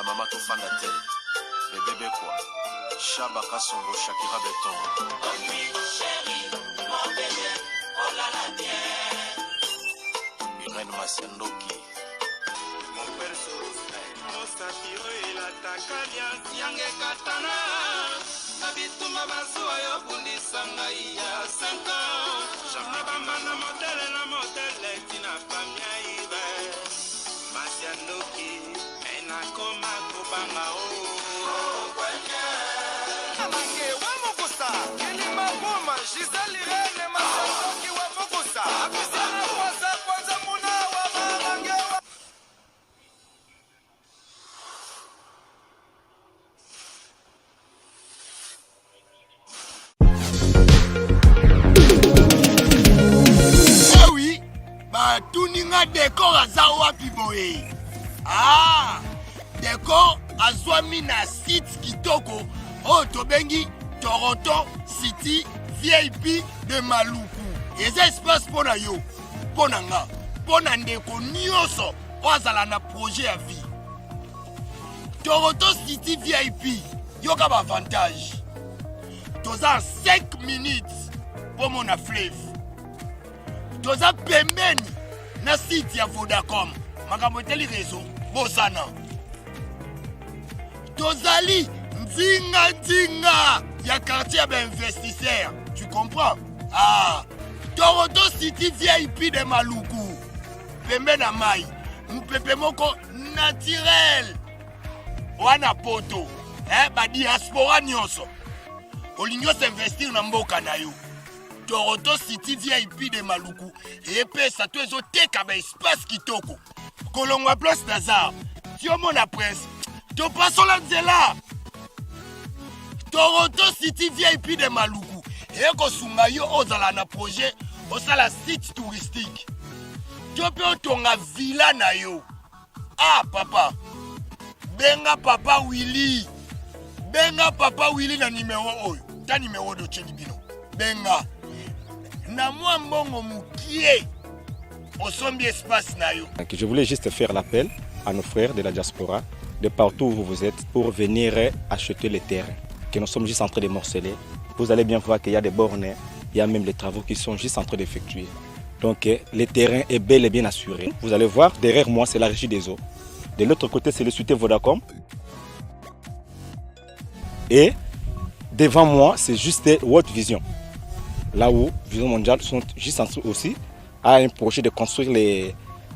Ba mama tofanda te. Bebe Bekwa, Shaba Kasongo, Shakira Beton. Irène Masiandoki. Mosapi oyo elataka liasi yange ekatana na bitumba bazuwa yo bundisa ngai ya 5 ans na bambanda modele na modele tina famia ibe masi ya ndoki me nakoma kobanga o Amange wa Mukusa, Kilima Buma, Gisèle Irene, Masandoki wa Mukusa, Apisiana Kwanza Kwanza Muna wa Mamange wa Eh oui, batuni nga decor aza wapi boye? Ah, decor azwami na site kitoko oyo tobengi Toronto City VIP de Maluku. Eza espace mpo na yo, mpo na nga, mpo na ndeko nyonso oyo azala na projet ya vie. Toronto City VIP, yoka ba avantage. Toza 5 minutes mpo mona fleuve. Toza pembeni na site ya Vodacom. Makambo etali réseau, bosana. Tozali nzinga nzinga ya quartier ya ba investisseurs. Tu comprends? Ah, Toronto City VIP de Maluku. Pembe na mai, mupepe moko naturel wana poto eh, ba diaspora nyonso olingi osinvestir na mboka na yo toronto city vip de maluku epesa to ezoteka ba espace kitoko kolongwa place nazar tiomona prince topasola nzela toronto city vip de maluku ekosunga yo ozala na projet osala site touristique to mpe otonga villa na yo ah papa benga papa willy benga papa willy na nimero oyo ta nimero oyo totyeli bino benga na mwa mbongo mokie osombi espace na yo Je voulais juste faire l'appel à nos frères de la diaspora, de partout où vous êtes, pour venir acheter les terrains que nous sommes juste en train de morceler. Vous allez bien voir qu'il y a des bornes, il y a même les travaux qui sont juste en train d'effectuer. Donc le terrain est bel et bien assuré. Vous allez voir, derrière moi, c'est la régie des eaux. De l'autre côté, c'est le cité Vodacom. Et devant moi, c'est juste World Vision. Là où Vision Mondiale sont juste en dessous aussi a un projet de construire les,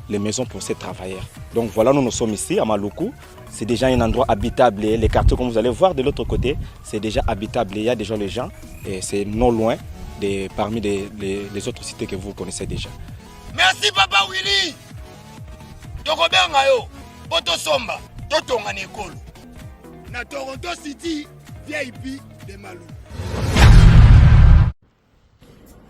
les maisons pour ces travailleurs. Donc voilà, nous nous sommes ici à Maluku. C'est déjà un endroit habitable. Les quartiers, comme vous allez voir de l'autre côté, c'est déjà habitable. Il y a déjà les gens et c'est non loin de, parmi les, les, les autres cités que vous connaissez déjà. Merci papa Willy. Tokobenga yo po tosomba totonga na ekolo na Toronto City VIP de Maluku.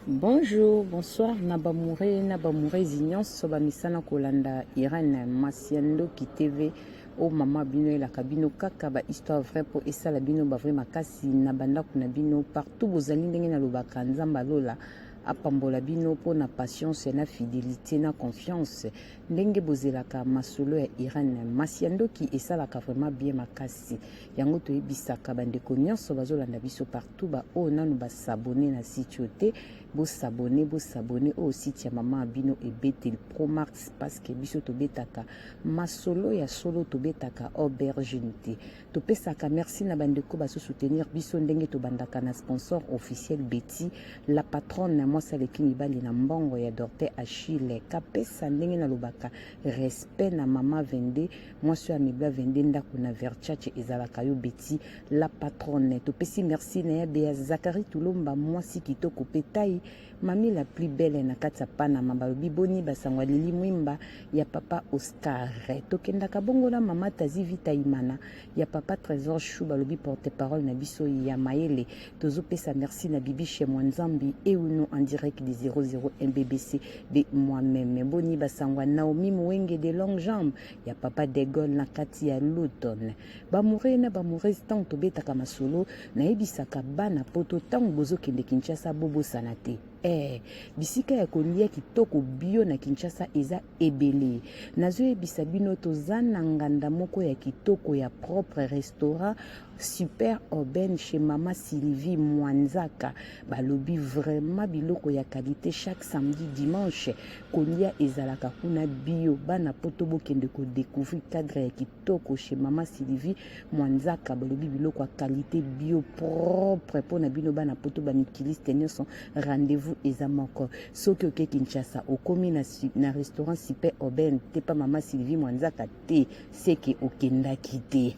Bonjour, bonsoir na bamoure na bamourezi nyonso bamisana kolanda Irène Masiandoki TV o mama bino elaka bino kaka ba histoire vraie po esala bino ba vrai makasi na bandako na bino partout bozali ndenge nalobaka Nzambe alola apambola bino mpo na patience na fidelité na confiance ndenge bozelaka masolo ya Irène Masiandoki esalaka vraiment bien makasi yango toyebisaka bandeko nyonso bazolanda biso partout ba oyo nanu ba s'abonner na site oyo te bo s'abonner bo s'abonner oyo site ya mama bino ebeteli pro max parce que biso tobetaka masolo ya solo tobetaka aubergine te topesaka merci na bandeko bazo soutenir biso ndenge tobandaka na sponsor officiel Betty la patronne mwasi aleki mibali na mbongo ya Dorte Achille kapesa ndenge nalobaka respect na mama 22 mwasi oyo amibla 22 ndako na Verchache ezalaka yo Betty la patronne topesi merci na ya Bea Zachary Tulomba mwasi kitoko pe tai mami la plus belle na kati ya Panama balobi boni basango ya Lili Mwimba ya papa Oscar tokendaka bongo na mama Tazi Vita Imana ya papa Trésor Chou balobi porte parole na biso ya mayele tozopesa merci na Bibiche Mwanzambi Euno en direct de 00 MBBC de moi-même boni basango ya Naomi Muwenge de longue jambe ya papa De Gaulle na kati ya Luton Bamoureux na bamoureuse ntango tobetaka masolo nayebisaka bana poto ntango bozokende Kinshasa bobosana te. Eh, bisika ya kolia kitoko bio na Kinshasa eza ebele. Nazoyebisa bino toza na nganda moko ya kitoko ya propre restaurant Super Aubaine chez Mama Sylvie Mwanzaka. Balobi vraiment biloko ya qualité chaque samedi dimanche. Kolia ezalaka kuna bio. Bana poto bokende ko découvrir cadre ya kitoko chez Mama Sylvie Mwanzaka. Balobi biloko ya qualité bio propre pona bino bana poto ba mikiliste nyonso. Rendez-vous eza moko. Soki oke Kinshasa okomi na, na restaurant Super Aubaine te pa Mama Sylvie Mwanzaka te seke okendaki te.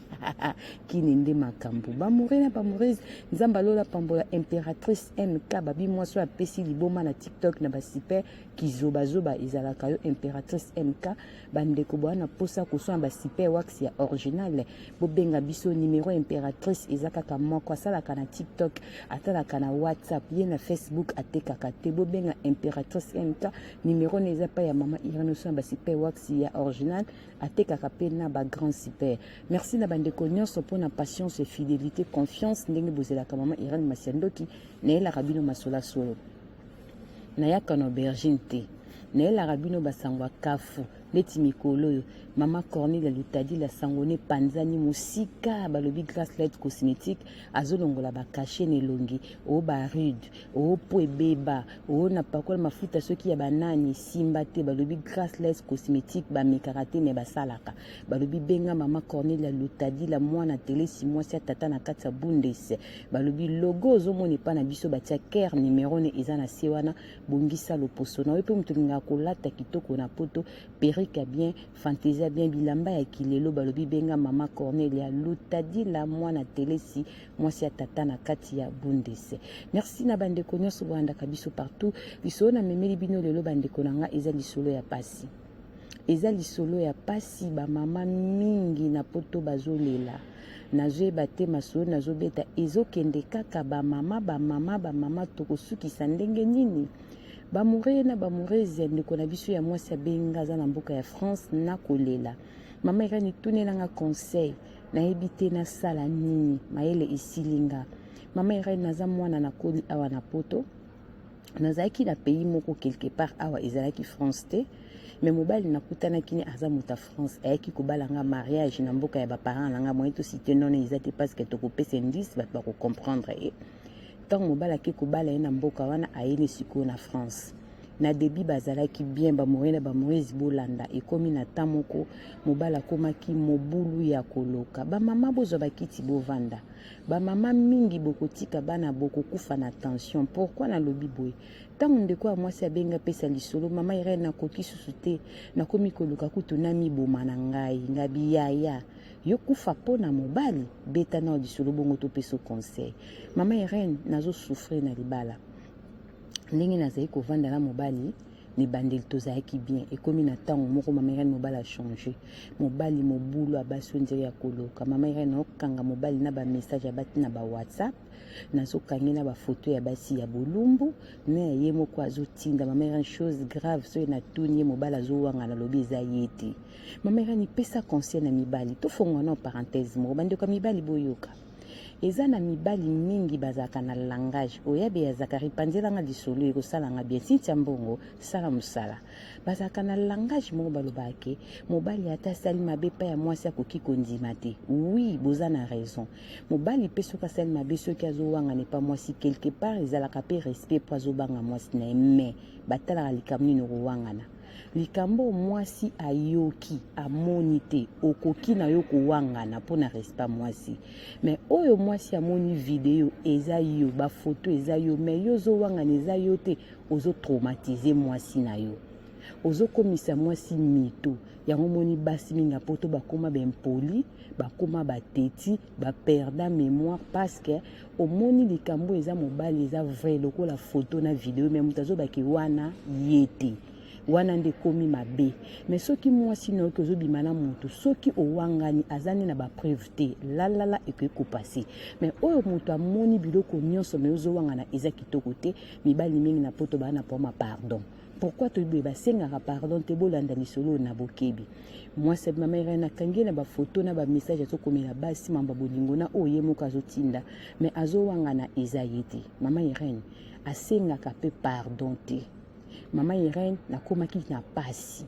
Kini nde makambo. Bamoure na bamourese, Nzambe alola pambola impératrice MK babi mwasi oyo apesi liboma na TikTok na ba super kizobazoba ezalaka yo impératrice MK. Bandeko boa na posa koswana ba super wax ya original, bobenga biso numero impératrice eza kaka moko, asalaka na TikTok, atalaka na WhatsApp, ye na Facebook atekaka te. Bobenga impératrice MK, numero na eza pa ya mama Irène oswana ba super wax ya original, atekaka pe na ba grand super. Merci na bandeko nyonso pona patience, fidélité, confiance ndenge bozelaka mama Irène Masiandoki, nayelaka bino masola solo. Nayaka na aubergine te, nayelaka bino basango ya kafu neti mikolo oyo mama Cornelia Lutadila sango ne panzani mosika, balobi Grace Light Cosmétique azolongola ba cachet na elongi o ba rude o po ebeba o na pakola mafuta soki ya banani simba te, balobi Grace Light Cosmétique bamekaka te me basalaka. Balobi benga mama Cornelia Lutadila mwana telesi mwasi ya tata na kati ya Bundes. Balobi logo ozomona epa na biso batia care numero ne eza na se wana, bongisa loposo na yo mpe moto olingaka kolata kitoko na poto, perruque ya bien, fantaisie ya bien, bilamba ya kilelo. Balobi benga mama Cornelia Lutadila mwana telesi mwasi ya tata na kati ya Bundes. Merci na bandeko nyonso bolandaka biso partout. Lisolo na memeli bino lelo bandeko na nga eza lisolo ya pasi. Eza lisolo ya pasi, ba mama mingi na poto bazolela. Nazoyeba te masolo nazobeta ezokende kaka ba mama ba mama ba mama, tokosukisa ndenge nini? Ba moureux na ba moureuse ya ndeko na biso ya mwasi abenga aza na mboka ya France na kolela. Mama Irène tunela nga conseil, nayebi te nasala nini, mayele esili nga. Mama Irène, naza mwana nakoli awa na poto. Nazalaki na pays moko quelque part awa ezalaki France te, mais mobali nakutanaki ne aza moto ya France, ayaki kobala nga mariage na mboka ya ba parents na nga, moyen to citer non eza te parce que tokopesa indice bato bako comprendre ye. Ntango mobali ake kobala ye na mboka wana, ayeni sikoyo na France. Na début bazalaki bien, ba moyen na ba moyezi bolanda, ekomi na temps moko mobali akomaki mobulu ya koloka. Ba mama bozwa bakiti bovanda. Ba mama mingi bokotika bana bokokufa na tension. Pourquoi nalobi boye? Ntango ndeko ya mwasi abenga pesa lisolo, mama Irène nakoki susu te, nakomi koluka kutu namiboma na ngai. Ngabi yaya, yo kufa mpo na mobali, beta nao lisolo bongo topesa conseil. Mama Irène, nazo souffrir na libala. Ndenge nazali kovanda na mobali, mibandeli tozalaki bien, ekomi na ntango moko mama Irène mobali a changer. Mobali mobulu abasi ondire ya koloka. Mama Irène okanga mobali na ba message abati na ba WhatsApp, nazokangi na ba photo ya basi ya bolumbu, na ye moko azotinda. Mama Irène, chose grave, soki natuni ye mobali azowanga nalobi eza ye te. Mama Irène, pesa conseil na mibali, tofongwa na parenthèse moko, bandeko ya mibali boyoka. Eza na mibali mingi bazalaka na langage oyabe ya Zakari panzelanga lisolo ekosalanga bien Cynthia Mbongo sala mosala bazalaka na langage moko balobaka ke mobali ata asali mabe pa ya mwasi akoki kondima te. Oui, boza na raison. Mobali pe soki asali mabe soki azowangana epa mwasi quelque part ezalaka pe respect po azobanga mwasi na ye, mais batalaka likambo nini okowangana. Likambo mwasi ayoki amoni te, okoki na yo kowangana mpo na respect mwasi, mais oyo mwasi amoni video eza yo, ba photo eza yo, mais yo ozowangana eza yo te, ozo traumatiser mwasi na yo, ozokomisa mwasi mito. Yango moni basi mingi ya poto bakoma ba impoli, bakoma ba teti, ba perda mémoire parce que omoni likambo eza mobali eza vrai lokola photo na video, mais moto azobaki wana ye te, wana nde ekomi mabe. Mais soki mwasi na yoki ozobima na moto, soki owangani aza nde na ba preuve te, lalala ekoki kopase. Mais oyo moto amoni biloko nyonso mais ozowangana eza kitoko te. Mibali mingi na poto baa na poma pardon. Pourquoi toyebi basengaka pardon te? Bolanda lisolo na bokebi. Mwasi mama Irène akangi na ba photo na ba message azokomela basi mamba bolingo na oyo ye moko azotinda, mais azowangana eza ye te. Mama Irène Asengaka pe pardon te. Mama Irène, nakomaki na pasi,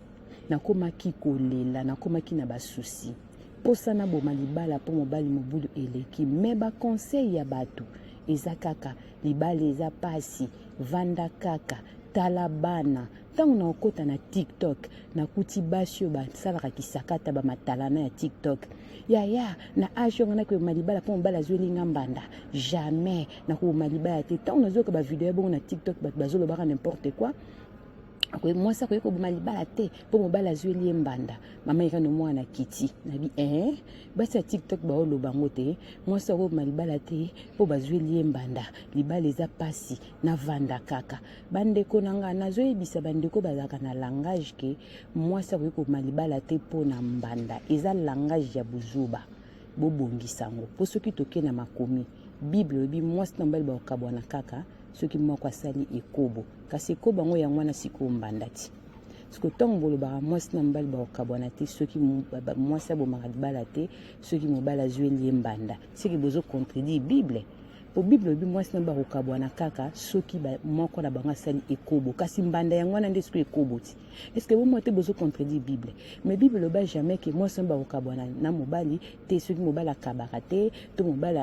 nakomaki kolela, nakomaki na ba soucis. Posa naboma libala po mobali mobulu eleki mais ba conseil ya batu eza kaka libala eza pasi, vanda kaka, tala bana. Tango nakokota na tiktok nakuti basi oyo basalaka kisakata ba matalana ya tiktok. Yaya, na age oyo nga nakoboma libala po mobali azweli nga mbanda? Jamais nakoboma libala te. Tango nazoyoka ba video ya bongo na tiktok bato bazolobaka n'importe quoi. Mwasi akoki koboma libala te mpo mobali azweli ye mbanda. Mama Irene mwana kiti nabi eh, basi ya tiktok baoloba yango te. Mwasi akoboma libala te mpo bazweli ye mbanda, libala eza pasi, navanda kaka. Bandeko na nga, nazoyebisa bandeko bazalaka na langage ke mwasi akoki koboma libala te mpo na mbanda, eza langage ya buzoba. Bobongisa yango mpo soki toke na makomi Bible elobi mwasi na mobali bakokabwana kaka soki moko asali ekobo. Kasi ekobo yango yango wana sikoyo mbanda ti. Sikoyo ntango bolobaka mwasi na mobali bakokabwana te soki mwasi abomaka libala te soki mobali azweli ye mbanda, seke bozo contredire Bible. Po Bible elobi mwasi na mobali bakokabwana kaka soki moko na bango asali ekobo. Kasi mbanda yango wana nde sikoyo ekobo ti. Est-ce que bomoi te bozo contredire Bible? Mais Bible eloba jamais que mwasi na bakokabwana na mobali te soki mobali akabaka te to mobali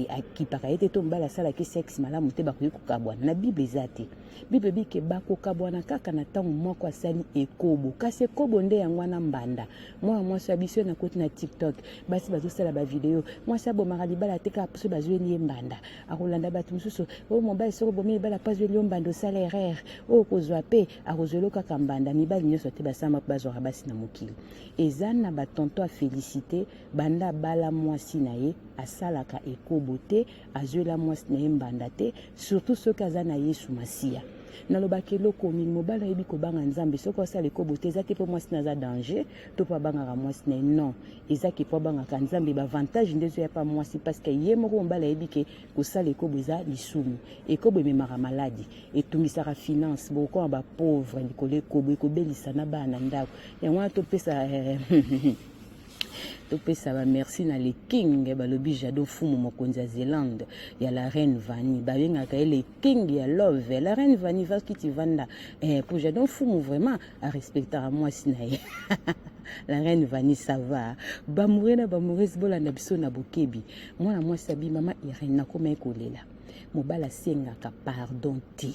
akipaka ye te to mobali asalaki sexe malamu te, bakoki kokabwana. Na Bible eza te. Bible elobi ke bakokabwana kaka na ntango moko asali ekobo. Kasi ekobo nde yango wana mbanda. Mwana mwasi ya biso nakoti na TikTok, basi bazosala ba video, mwasi abomaka libala te kaka soki bazweli ye mbanda. Akolanda bato mosusu, oyo mobali soki obomi libala mpo azweli yo mbanda osala erreur, oyo kozwa pe akozwelo kaka mbanda. Mibali nyonso te basama mpo bazwaka basi na mokili. Eza na ba tonton ya Felicite, banda abala mwasi na ye asalaka ekobo te, azwela mwasi na ye mbanda te, surtout soki aza na Yesu Masiya. Nalobaka eloko mingi, mobali ayebi kobanga Nzambe, soki asala ekobo te eza te mpo mwasi na aza danger to mpo abangaka mwasi na ye, non, eza ke mpo abangaka Nzambe. Ba avantage nde ezoya pa mwasi parce que ye moko mobali ayebi ke kosala ekobo eza lisumu. Ekobo ememaka maladi, etungisaka finance, bokokoma ba pauvre likolo ekobo ekobelisa na bana na ndako. Yango wana topesa topesa ba merci na le king, balobi Jado Mfumu mokonzi ya Zelande ya la reine Vani, babengaka ye le king ya love. La reine Vani va kiti vanda po Jado Mfumu vraiment arespectaka mwasi na ye. La reine Vani ça va. Bamoure na bamourese bolanda biso na bokebi. Mwana mwasi abi mama Irene nakoma ye kolela. Mobali asengaka pardon te.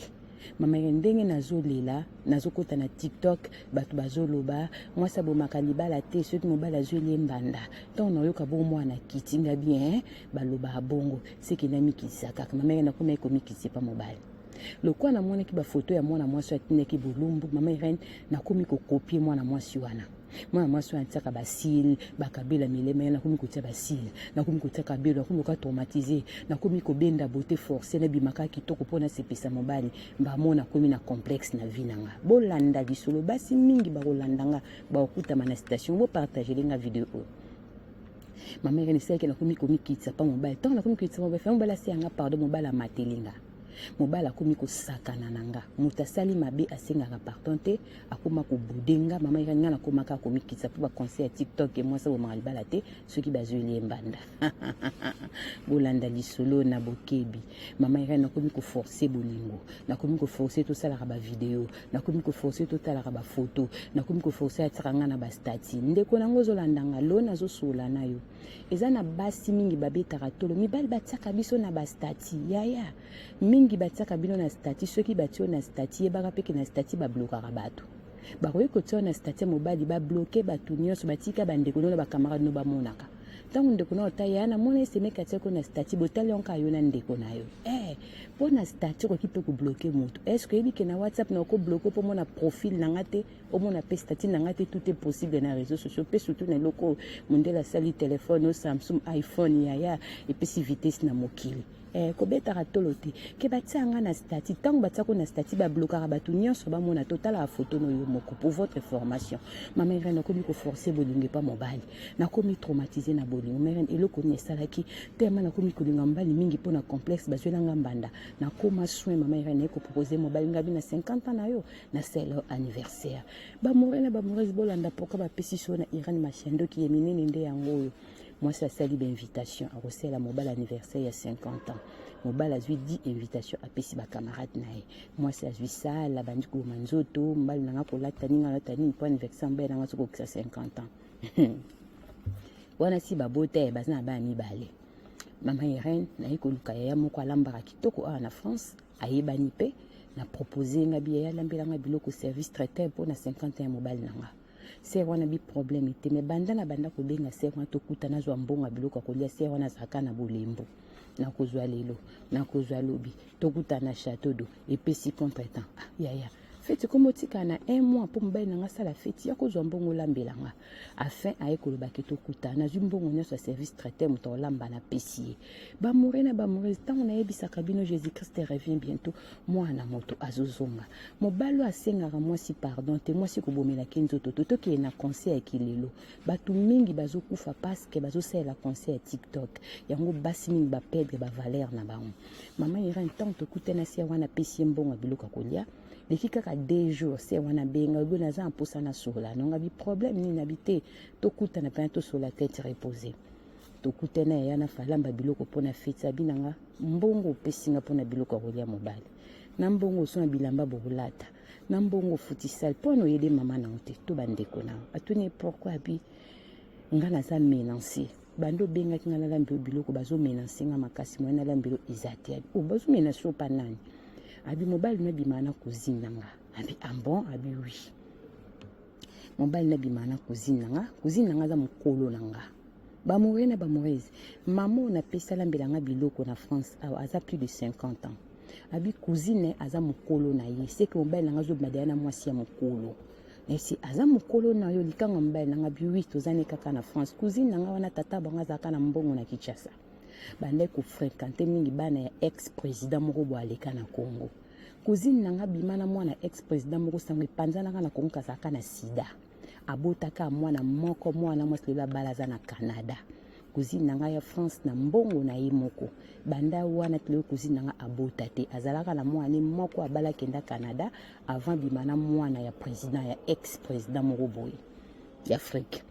Mama Irene ndenge nazolela, nazokota na TikTok, bato bazoloba mwasi abomaka libala te soki mobali azweli ye mbanda. Ntango nayoka bongo mwana kiti nga bien, balobaka bongo seke namikitisa kaka. Mama Irene nakoma ye komikitisa epa mobali. Lokola namonaki ba photo ya mwana mwasi oyo atindaki bolumbu, mama Irene nakomi kokopie mwana mwasi wana. Mwana mwasi wana atiaka ba cils, bakabela milema ye, nakomi kotia ba cils, nakomi kotia kabelo, nakomi koka traumatise, nakomi kobenda beauté forcée, nabimaka kitoko mpo nasepesa mobali. Mbamo nakomi na complexe na vie na nga. Bolanda lisolo, basi mingi bakolanda nga, bakokutama na station, bopartagele nga video oyo. Mama Irene esalaki nakomi komikitisa pa mobali. Ntango nakomi kokitisa mobali, mobali asenga nga pardon, mobali amateli nga. Mobali akomi kosakana na nga. Moto asali mabe asengaka pardon te, akoma kobude nga. Mama Irene nga nakomaka komikitisa mpo ba conseil ya TikTok mwasi abomaka libala te soki bazweli ye mbanda. Bolanda lisolo na bokebi. Mama Irene nakomi koforce bolingo, nakomi koforce tosalaka ba video, nakomi koforce totalaka ba photo, nakomi koforce atiaka nga na ba statut. Ndeko nango ozolanda nga, lo nazosola na yo. Eza na basi mingi babetaka tolo, mibali batiaka biso na ba statut. Yaya, mingi batiaka bino na statut. Soki batio na statut, yebaka pe ke na statut bablokaka bato. Bakoki kotia na statut ya mobali, babloke bato nyonso, batika bandeko no na ba camarade no bamonaka. Ntango ndeko na ota ya na mona esemeki atiaki na statut, botali yango kaka yo na ndeko na yo. Mpo na statut okoki mpe kobloke moto. Est-ce que oyebi ke na WhatsApp na okobloke mpo omona profil na nga te, omona mpe statut na nga te? Tout est possible na réseaux sociaux, mpe surtout na eloko mondele asali telefone o Samsung, iPhone, yaya epesi vitesse na mokili. Kobetaka tolo te ke batia nga na statut. Ntango batiako na statut, bablokaka bato nyonso bamona totalaka photo no yo moko. Pour votre formation, mama Irene nakomi koforce bolingo epa mobali, nakomi traumatise na bolingo. Mama Irene eloko nini esalaki tellement nakomi kolinga mobali mingi mpo na complexe bazwelanga mbanda, nakoma soin. Mama Irene naye kopropose mobali ngabi na 50 ans na yo nasala anniversaire. Bamoure na bamourese bolanda pourquoi bapesi so na Irene Mashandoki ya minene nde yango oyo. Mwasi asali ba invitation, akosala mobali anniversaire ya 50 ans. Mobali azwi 10 invitation apesi ba camarade na ye. Mwasi azwi sala abandi koboma nzoto, mobali na nga kolata nini alata nini mpo anniversaire mobali na nga azokokisa 50 ans. Wana si babota ye baza na bana mibale. Mama Irène naye koluka yaya moko alambaka kitoko awa na France, ayebani mpe na propose nga bi yaya alambela nga biloko service traiteur mpo na 50 ans ya mobali na nga. Sœur wana bi problème te mais banda na banda kobenga sœur wana tokuta nazwa mbongo ya biloko ya kolia, sœur wana azalaka na bolembo, nakozwa lelo nakozwa lobi, tokuta na château d'eau epesi contretemps. Ah, yaya feti komo tika na un mois mpo mobali na nga asala feti ya kozwa mbongo olambela nga afin aye koloba ke tokuta nazwi mbongo nyonso ya service traiteur moto akolamba napesi ye. Bamoure na bamoure, ntango nayebisaka bino Jésus Christ revient bientôt, mwana moto azozonga. Mobali oyo asengaka mwasi pardon te, mwasi kobomelaki nzoto to tokende na conseil ya kilelo. Bato mingi bazokufa parce que bazosalela conseil ya TikTok, yango basi mingi baperdre bavaleur na bango. Mama Irène, ntango tokutana se wana apesi ye mbongo ya biloko ya kolia, leki kaka 2 jours se wana benga oyo naza na mposa nasola nonga bi problème nini na bi te, tokutana mpena tosola tête reposée. Tokutana yaya na falamba biloko mpona feti, abi na nga mbongo opesi nga mpona biloko ya kolia mobali, na mbongo osomba bilamba bokolata, na mbongo ofuti sale mpo na oyede mama na yo te to bandeko na yo. Atuni pourquoi, abi nga naza menancier, bando obengaki nga nalambi yo biloko, bazomenanse nga makasi moye nalambi yo eza te. Abi o bazomenanse yo pa nani? Abi mobali no abima na cousine na nga. Abi ah bon? Abi oui, mobali nabima na cousine na nga, cousine na nga aza mokolo na nga. Bamoure na bamourese, mama oyo napesi alambela nga biloko na France awa aza plus de 50 ans. Abi cousine aza mokolo na ye, seke mobali na nga azobima deya na mwasi ya mokolo. Nayebisi aza mokolo na yo likanga mobali na nga? Bi oui, toza ne kaka na France. Cousine na nga wana tata bango azalaka na mbongo na Kinshasa, bandaki kofréquente mingi bana ya ex président moko boye aleka na Congo. Cousine na nga bima na mwana ex président moko, sango epanzanaka na Congo kazalaka na sida, abotaka mwana moko, mwana mwasi lelo abala aza na Canada. Cousine na ngai ya France na mbongo na ye moko banda wana lelo cousine na nga abota te, azalaka na mwana moko abala kenda Canada avant bima na mwana ya président ya ex président moko boye ya Afrique.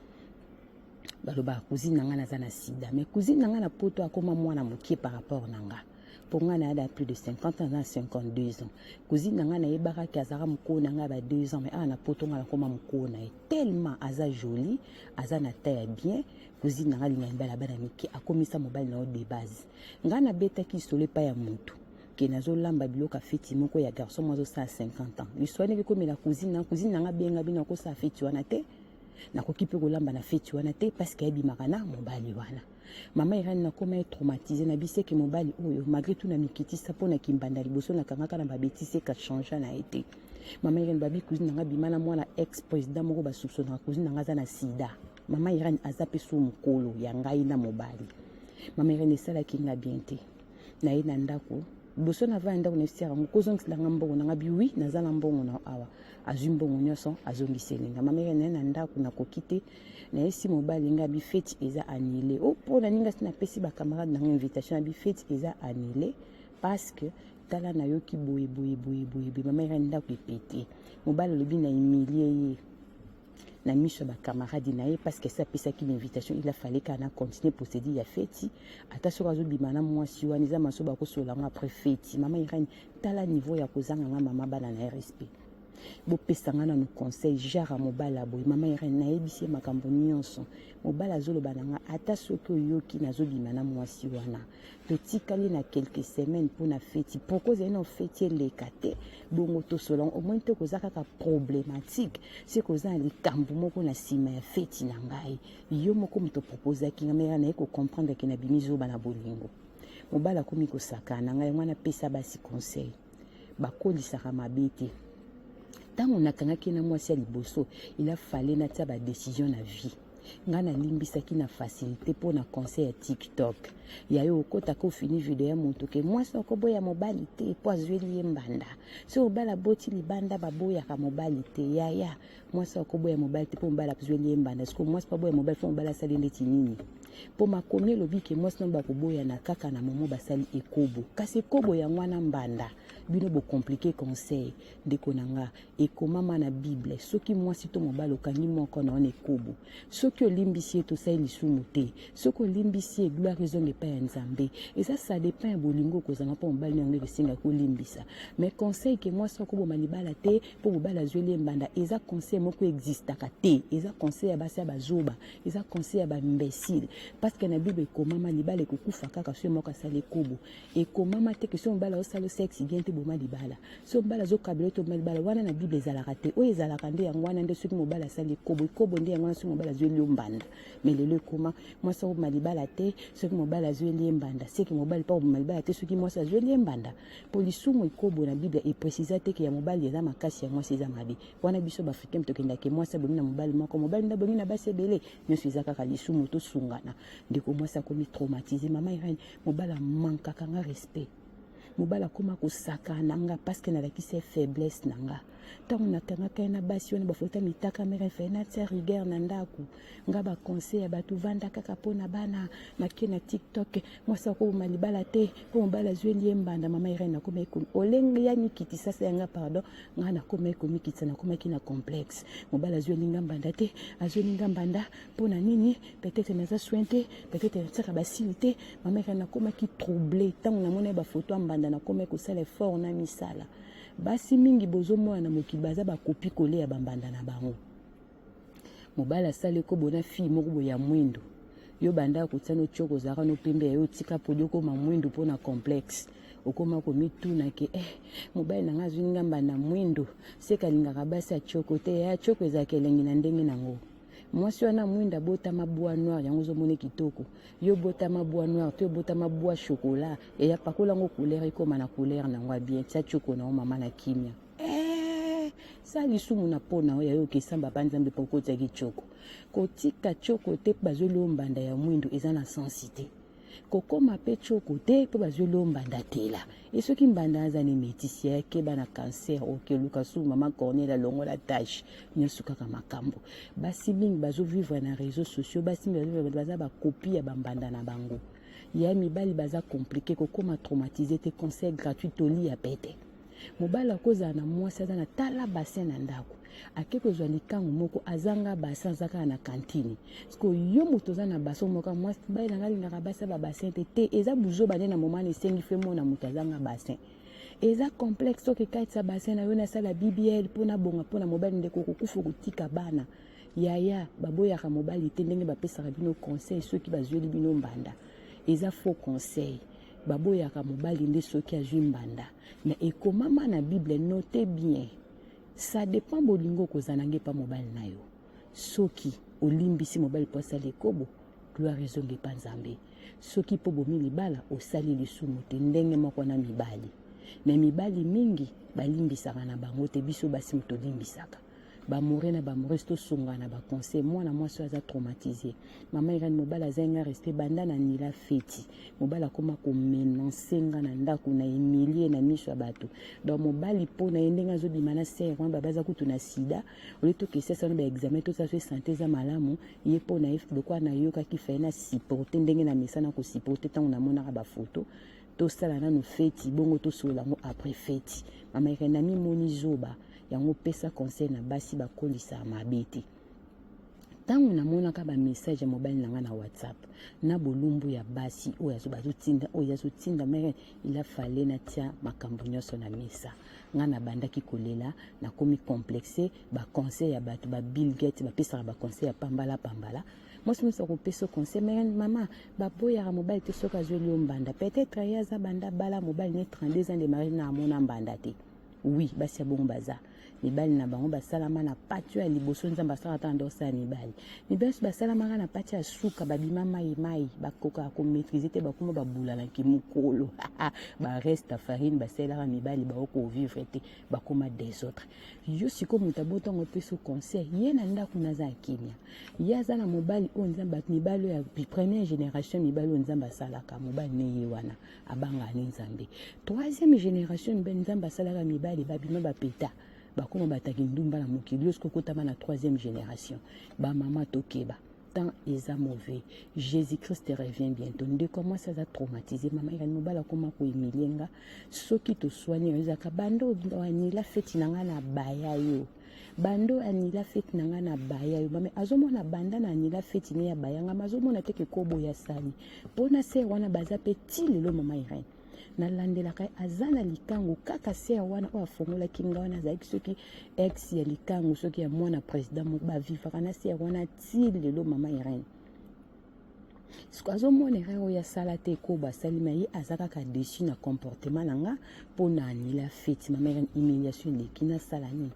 Balobaka cousine na ngai naza na sida, mais cousine na ngai na poto akoma mwana mokie par rapport na nga, mpo ngai nayada plus de 50 ans, na 52 ans. Cousine na ngai nayebaka ke azalaka mokolo na ngai ba 2 ans, mais awa na poto ngai nakoma mokolo na ye tellement aza jolie, aza na taille ya bien. Cousine na ngai alinga mibali ya bana mike, akomisa mobali na yo de base. Ngai nabetaki lisolo epai ya motu ke nazolamba biloko ya feti moko ya garçon moko azosala 50 ans. Lisolo ndenge ekomela cousine na cousine na ngai abenga bino akosala feti wana te, nakoki mpe kolamba na feti wana te parce que ayebimaka na mobali wana. Mama Irène, nakoma ye traumatisé na biseke mobali oyo, malgré tout na mikitisa mpo na kimbanda liboso nakangaka na babetise ka change na ye te. Mama Irène, babi cousine na nga bima na mwana ex président moko, basoupçonnaka cousine na nga aza na sida. Mama Irène aza mpe so mokolo ya ngai na mobali. Mama Irène, esalaki nga bien te. Na ye na ndako liboso na vaya ndako na esika yango kozongisela nga mbongo na nga, bi oui naza na mbongo na awa, azwi mbongo nyonso azongiseli nga. Mama Irène, naye na ndako nakoki te, nayesi mobali nga bi feti eza annulé. O mpo na ninga si napesi bacamarade na nga invitation, ya bi feti eza annulé parce que tala nayoki boye boye boye boye boye. Mama Irène, ndako epete, mobali alobi na humilie ye na miso ya bacamarade na ye parce que esi apesaki l'invitation, il a fallu kaka na continuer procédure ya feti ata soki azobima na mwasi wana eza maso bakosola yango après feti. Mama Irène, tala niveau ya kozanga nga mama bana na ye respect. Bopesa nga nanu conseil genre ya mobali ya boye. Mama Irène, nayebisi ye makambo nyonso, mobali azoloba na nga ata soki oyoki nazobima na mwasi wana, totikali na quelques semaines mpona feti, pourquoi ozali na feti eleka te bongo tosola omoni te koza kaka problématique se koza na likambo moko na nsima ya feti na ngai. Yo moko moto proposaki nga mera naye kocomprendre ke nabimi zoba na bolingo, mobali akomi kosakana na ngai. Yango wana apesa basi conseil, bakolisaka mabe te. Ntango nakangaki na mwasi ya liboso, il a fallu natia badécision na vie. Ngai nalimbisaki na facilité mpo na conseil ya TikTok ya yo okotaka ofini video ya moto ke mwasi akoboya mobali te mpo azweli ye mbanda. So mobali aboti libanda, baboyaka mobali te. Yaya, mwasi akoboya mobali te mpo mobali azweli ye mbanda. Siko mwasi mpo aboya mobali, fo mobali asali ndeti nini? Mpo makomi elobi ke mwasi na bakoboyana kaka na momo basali ekobo, kasi ekobo yango wana mbanda. Bino bocompliquer conseil. Ndeko na nga, ekomama na Bible, soki mwasi to mobali okangi moko na wana ekobo, soki Soki olimbisi ye, tosali lisumu te. Soki olimbisi ye, gloire ezonga epai ya Nzambe. Eza ça dépend ya bolingo okozanga mpo mobali na yango esenga kolimbisa. Mais conseil ke mwasi akoboma libala te mpo mobali azweli ye mbanda, eza conseil moko existaka te. Eza conseil ya basi ya bazoba, eza conseil ya ba imbécile. Parce que na Bible ekomama libala ekokufa kaka soki moko asali ekobo. Ekomama te ke soki mobali azosala sexe bien te boma libala. Soki mobali azokabela te boma libala, wana na Bible ezalaka te. Oyo ezalaka nde yango wana nde soki mobali asali ekobo, ekobo nde yango wana soki mobali azweli yo mbanda. Mais lelo ekoma mwasi akoboma libala te soki mobali azweli ye mbanda, seke mobali mpe akoboma libala te soki mwasi azweli ye mbanda. Po lisumu ekobo na Bible eprecisa te ke ya mobali eza makasi ya mwasi eza mabe. Wana biso ba africain tokendaka mwasi abongi na mobali moko, mobali nde abongi na basi ebele, nyonso eza kaka lisumu, tosungana. Ndeko mwasi akomi traumatise, mama Irène, mobali amankaka nga respect, mobali akoma kosakana nga parce que nalakisi ye faiblesse na nga. Ntango nakangaka ye na basi wana bafota mitaka mere fe natia rigueur na ndako nga ba conseil ya bato vanda kaka mpo na bana nake na tiktok mwasi akoboma libala te mpo mobali azweli ye mbanda. Mama Irene, nakoma ekomi olenge ya mikitisa sa yanga pardon, nga nakoma ekomikitisa, nakomaki na complexe. Mobali azweli nga mbanda te, azweli nga mbanda mpo na nini? Peut-être naza soin te, peut-être natiaka basili te. Mama Irene, nakomaki trouble ntango namoni bafoto ya mbanda, nakomaki kosala effort na misala. Basi mingi bozomona na mokili baza bakopi kole ya bambanda na bango. Mobali asali ekobo na fille moko boye ya mwindo, yo banda kotia no tioko, ozalaka no pembe ya yo, otika podi okoma mwindo mpo na complexe. Okoma komituna ke eh, mobali na nga azwi nga mbanda mwindo, seke alingaka basi ya tioko te. Ya tioko ezalaka elengi na ndenge nango. Mwasi wana mwindo abotama bois noir, yango ozomona kitoko. Yo botama bois noir to botama bois chocolat, eya pakola yango couleur ekoma na couleur nango ya bien, tia tioko na yo mama na kimia. Eh, sa lisumu na po na yo ya yo okesamba pa Nzambe mpo okotiaki tioko. Kotika tioko te mpo bazweli yo mbanda ya mwindu eza na sensi te. Kokoma mpe tioko te mpo bazweli yo mbanda tela. E soki mbanda aza ne métisse ya keba na cancer, okeluka su mama Corneille alongola tache, nyonso kaka makambo. Basi mingi bazovivre na réseaux sociaux, basi mingi bazovivre baza bakopi ya bambanda na bango. Ya mibali baza compliqué, kokoma traumatisé te, conseil gratuit toli ya pete. Mobali akozala na mwasi aza na tala bassin na ndako, ake kozwa likango moko azanga bassin, aza kaka na kantine. Siko yo moto oza na bassin moko, mwasi bali nanga alingaka basi ya babassin te te, eza buzoba nde na moma esengi fe mona moto azanga bassin. Eza complexe soki ekatisa bassin na yo nasala BBL mpo nabonga mpo na mobali, ndeko kokufa kotika bana. Yaya baboyaka mobali te ndenge bapesaka bino conseil soki bazweli bino mbanda, eza faux conseil. Baboyaka mobali nde soki azwi mbanda, mais ekomama na Bible, note bien, ça dépend bolingo okozala nange epa mobali na yo. Soki olimbisi mobali mpo asali ekobo, gloire ezonga epa Nzambe. Soki mpo bomi libala, osali lisumu te, ndenge moko na mibali. Mais mibali mingi balimbisaka na bango te, biso basi moto tolimbisaka. Bamore na bamorese tosunga na baconseil. Mwana mwasi oyo aza traumatise, mama Irene, mobali azali nga respect banda na nila feti, mobali akoma komenance nga na ndako na emilie na miso ya bato. Donc mobali mpo na ye ndenge azobima na sere wana, baba aza kutu na sida, olie tokesesa wana baexamen tosala so sante eza malamu. Ye mpo na ye lokola nayokaki faye na supporte ndenge na mesana kosupporte ntango namonaka bafoto, tosala nanu feti bongo tosolola yango après feti. Mama Irene, namimoni zoba yango. Pesa conseil na basi bakolisaka mabe te. Ntango namonaka bamessage ya mobali na ngai na WhatsApp na bolumbu ya basi oyo bazotinda, oyo azotinda mere, il a fallait natia makambo nyonso na mesa. Ngai nabandaki kolela, nakomi complexe. Baconseil ya bato ba Bill Gates bapesaka baconseil ya pambala pambala. Mwasi nyonso akopesa conseil, mais mama, baboyaka mobali te soki azweli yo mbanda. Peut-être ye aza banda bala mobali ne 32 ans de mariage na amona mbanda te. Oui, basi ya bongo baza mibali na bango basalama na pati ya liboso. Nzambe asalaka ata nde osala mibali, mibali so basalamaka na pati ya suka, babima mai mai, bakokaka komaîtrise te, bakoma babulanaki mokolo bareste farine basalelaka mibali, baokovivre te, bakoma des autres. Yo sikoyo moto abotango opesa conseil, ye na ndako naza ya kimia, ye aza na mobali oyo Nzambe, bato mibali oyo ya première génération, mibali oyo Nzambe asalaka mobali ne ye wana abangaka ne Nzambe. Troisième génération, mibali Nzambe asalaka mibali babima bapeta, bakoma bataki ndumba na mokili. Yo soki okotama na troisième génération, bamama tokeba, temps eza mauvais, Jésus Christ revient bientôt. Ndeko mwasi aza traumatisé, mama Irani, mobali akoma kohumilie nga soki toswani, ezalaka banda oanila feti na ngai na baya yo. Banda oyo anila feti na ngai na baya yo mame azomona banda na anila feti ne ya baya ngai azomona te ke kobo ya sali mpo na sere wana baza mpe ti lelo mama Irene nalandelaka ye aza na likangu kaka sere wana oyo afongolaki ngai wana azalaki soki ex ya likangu soki ya mwana president moko bavivaka na sere wana ti lelo mama Irene siko azomona erreur oyo asala te ekobo asali ma ye aza kaka dessus na comportement na nga mpo na anila feti mama Irene humiliation eleki nasala nini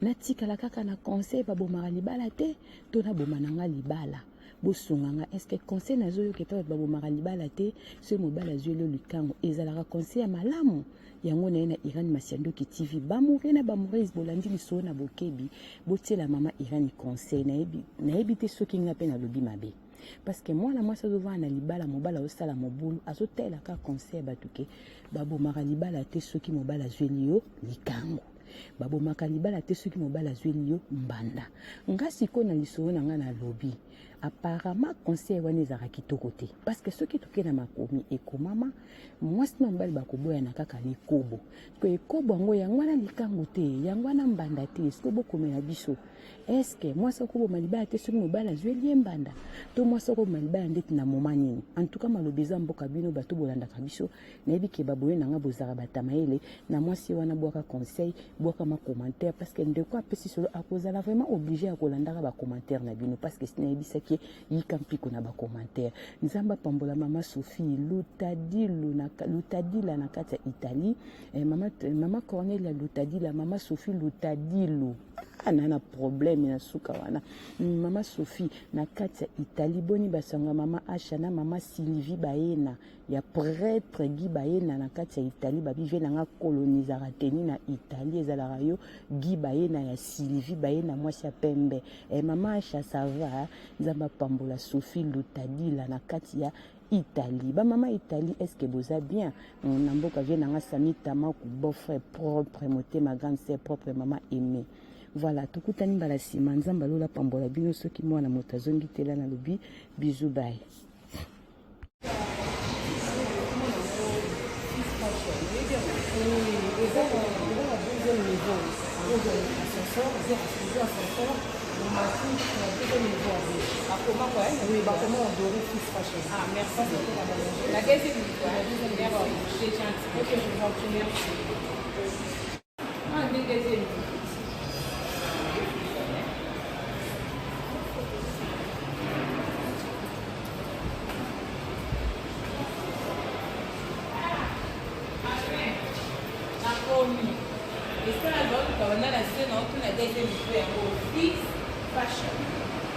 natikala kaka na conseil babomaka libala te to naboma na nga libala bosunga nga estce conseil nazoyoka epai bato babomaka libala te soki mobali azweli yo likango ezalaka conseil ya malamu yango na ye na Irene Masiandoki TV bamoure na bamourese bolandi lisolo na bokebi botiela mama Irene conseil nayebi nayebi te soki nga mpe nalobi mabe parce que mwana mwasi azovanda na libala mobali azosala mobulu azotalela kaka conseil ya bato ke babomaka libala te soki mobali azweli yo likango babomaka libala te soki mobali azweli yo mbanda nga sikoyo na lisolo na nga nalobi apparemment conseil wana ezalaka kitoko te parce que soki toke na makomi ekomama mwasi na mobali bakoboyana kaka na ekobo ko ekobo yango yango wana likango te yango wana mbanda te sikoyo bokomela biso eske mwasi akoboma libala te soki mobali azweli ye mbanda to mwasi akoboma libala ndeti na moma nini antuka maloba eza mboka bino bato bolandaka biso nayebi ke baboye na nga bozalaka batamayele na mwasi wana bwaka conseil bwaka ma commentaire parce que ndeko apesi solo akozala vraiment obligé ya kolandaka ba commentaire na bino parce que sinayebisaki yika mpiko na ba commentaire nzambe apambola mama Sophie Lutadilu na Lutadila na kati ya Italie eh, mama, mama Cornelia Lutadila mama Sophie Lutadilu ah, na na problème na suka wana mm, mama Sophie na kati ya Italie boni basanga mama Asha na mama Sylvie Bayena ya pretre Guy Bayena na kati ya Italie babi vie na nga colonisaka teni na Italie ezalaka yo Guy Bayena ya Sylvie Bayena mwasi ya pembe eh, mama Asha ça va Nzambe apambola Sophie Lutadila na kati ya Italie ba mama Italie est-ce que boza bien mm, na mboka vie na nga Sami Tamaku beau frère propre motema grande sœur propre mama aimée voilà tokutani mbala nsima nzambe alola pambola bino soki mwana moto azongi tela nalobi bisous bye Eza na deuxième niveau ozwa ascenseur ozwa ascenseur omati na deuxième niveau bakoma quoi oui bakoma en doré fils fashion ah merci la deuxième niveau la deuxième niveau c'est gentil ok je vous en prie merci ah deuxième niveau Nakomi esika nazoluka banda na se naotuna deuxième niveau yango fixe fashion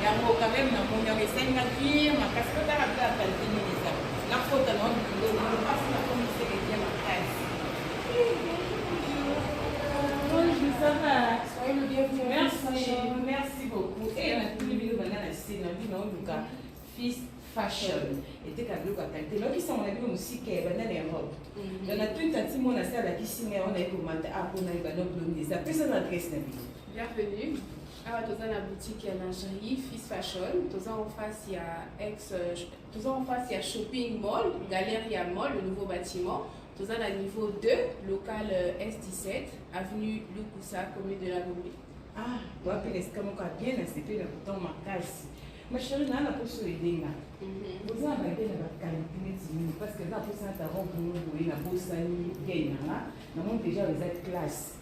yango quand même namoni yango esali nga bien makasi kotala mpe ya qualité nini eza nakota na biloko mpasi nakomi seke bien makasi Bonjour, ça va? Soyez le bienvenu. Merci, merci beaucoup. Et natuni bino banda na se na bino oluka fils fashion eteka biloko ya kalite nayoki sango na bino mosika ya banda na europe mhm. donc natuni tanti mona se alakisi ngai wana ye komata a mpona yeba noblomi eza pesa na adresse na bino bienvenue awa toza na boutique ya lingerie fils fashion toza en face ya ex toza en face ya shopping mall galeria mall le nouveau bâtiment toza na niveau 2 local euh, s17 avenue lukusa commune de la gombe ah wapi na esika moko ya bien nasepeli na koton makasi Ma chérie naa na poso aide nga. Mhm. Boza na ba na ba qualité neti nini parce que na posa na ta robe moko boye na bosani gay na nga na moni déjà eza classe.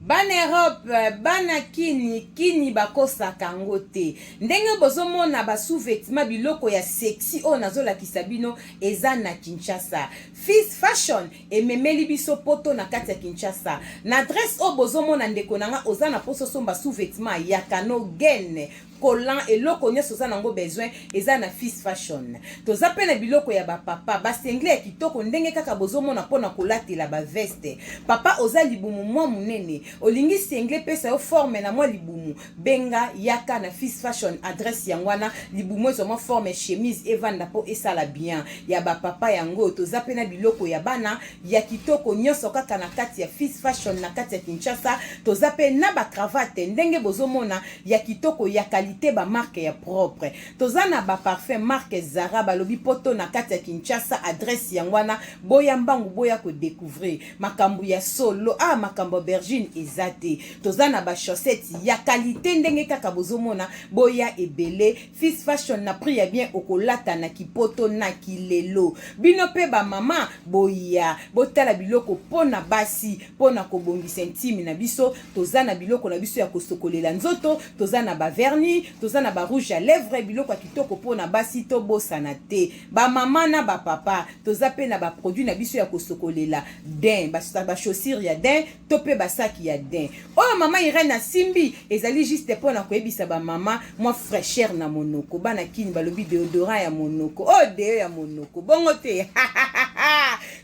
Bana Europe, bana kini, kini bakosaka yango te. Ndenge bozomona ba sous-vêtements biloko ya sexy oyo nazolakisa bino eza na Kinshasa. Fils Fashion ememeli biso poto na kati ya Kinshasa. Na adresse oyo bozomona ndeko na nga oza na poso somba sous-vêtements ya kano gaine collant eloko nyonso oza nango besoin eza na fils fashion toza mpe na biloko ya bapapa basengle ya kitoko ndenge kaka bozomona mpo na kolatela baveste papa oza libumu mwa monene olingi sengle pesa yo forme na mwa libumu benga yaka na fils fashion adresse yango wana libumu ezwa mwa forme chemise evanda mpo esala bien ya bapapa yango toza mpe na biloko ya bana ya kitoko nyonso kaka na kati ya fils fashion na kati ya kinshasa toza mpe na bacravate ndenge bozomona ya kitoko ya qualite ba marque ya propre toza na ba parfum marque Zara balobi poto na kati ya Kinshasa adresse yango wana boya mbangu boya ko decouvrir makambo ya solo ah makambo aubergine. eza te. Toza na ba chaussettes ya qualité ndenge kaka bozomona, boya ebele. Fils Fashion na prix ya bien, okolata na kipoto na kilelo. Bino mpe bamama, boya botala biloko mpo na basi, mpo na kobongisa intime na biso. Toza na biloko na biso ya kosokolela nzoto, toza na bavernis, toza na barouge à lèvre, biloko ya kitoko mpo na basi. Tobosana te bamama na bapapa, toza mpe na baproduit na biso ya kosokolela daim, bachaussure ya daim to mpe basaki ya daim. Oyo mama Irene asimbi ezali juste mpo na koyebisa bamama mwa fraîcheur na monoko. Bana Kini balobi déodorant ya monoko, oyo deo ya monoko, bongo te.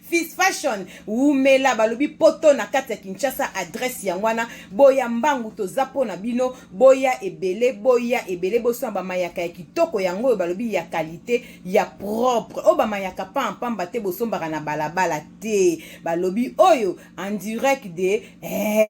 Fils Fashion wumela, balobi poto na kati ya Kinshasa, adresse yango wana. Boya mbangu, toza mpo na bino. Boya ebele, boya ebele, bosala bamayaka ya kitoko. Yango oyo balobi ya qualité, ya propre, oyo bamayaka pampamba te, bosombaka na balabala te. Balobi oyo en direct de eh.